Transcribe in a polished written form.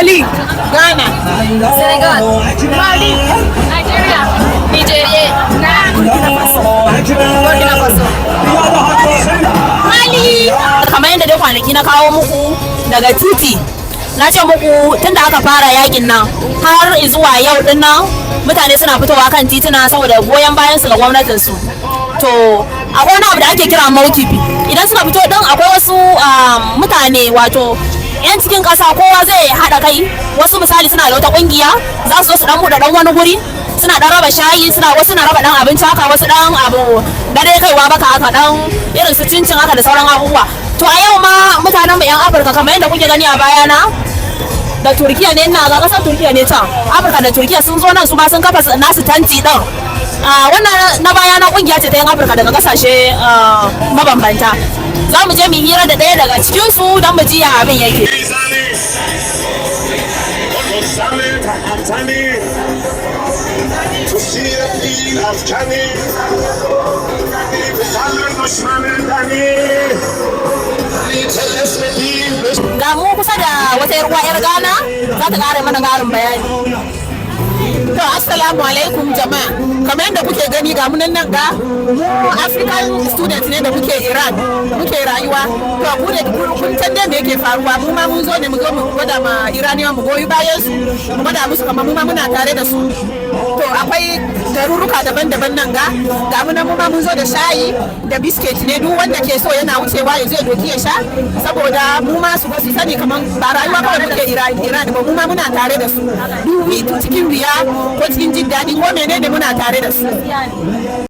Mali. Ghana. Senegal. Mali. Nigeria. Nigeria. Burkina Faso. Burkina Faso. Mali. Kamar yadda dai kwanaki na kawo muku daga titi, na ce muku tun da aka fara yakin nan har zuwa yau din nan, mutane suna fitowa kan tituna saboda goyon bayan su ga gwamnatin su. To, akwai wani abu da ake kira maukibi. Idan suka fito din, akwai wasu mutane, wato 'yan cikin ƙasa, kowa zai haɗa kai. Wasu, misali, suna da wata ƙungiya, za su zo su dan buɗe dan wani guri, suna dan raba shayi, suna wasu na raba dan abinci haka, wasu dan abu da dai kaiwa baka haka, dan irin su cincin haka da sauran abubuwa. To, a yau ma mutanen mu 'yan Afirka, kamar yadda kuke gani a bayana, da Turkiya ne, ina ga kasar Turkiya ne can, Afirka da Turkiya sun zo nan, su ma sun kafa nasu tanti din. Wannan na baya na kungiya ce ta 'yan Afirka daga kasashe mabambanta. Za mu je mu hira da ɗaya daga cikinsu don mu ji ya abin yake. سم تهمتنی تو شیر پیل افکنی به قلب دشمن دنی طلسم دیو. Ga mu kusa da wata 'yar uwa 'yar Ghana, za ta ƙara mana ƙarin bayani. To, assalamu alaikum jama'a. Kamar yadda kuke gani, ga munan nan, ga mu African students ne da muke Iran muke rayuwa. To, ku ne kun san dai me yake faruwa. Mu ma mun zo ne mu zo mu gwada ma Iraniyawa mu goyi bayan su, mu gwada musu kamar mu ma muna tare da su. To, akwai garuruka daban-daban nan, ga mu nan, mu ma mun zo da shayi da biskit ne. Duk wanda ke so yana wucewa ya zo ya doki ya sha, saboda mu ma su su sani kamar ba rayuwa kawai muke Iran ba, mu ma muna tare da su. Duk cikin wuya ko cikin jin daɗi ko menene, muna tare da su.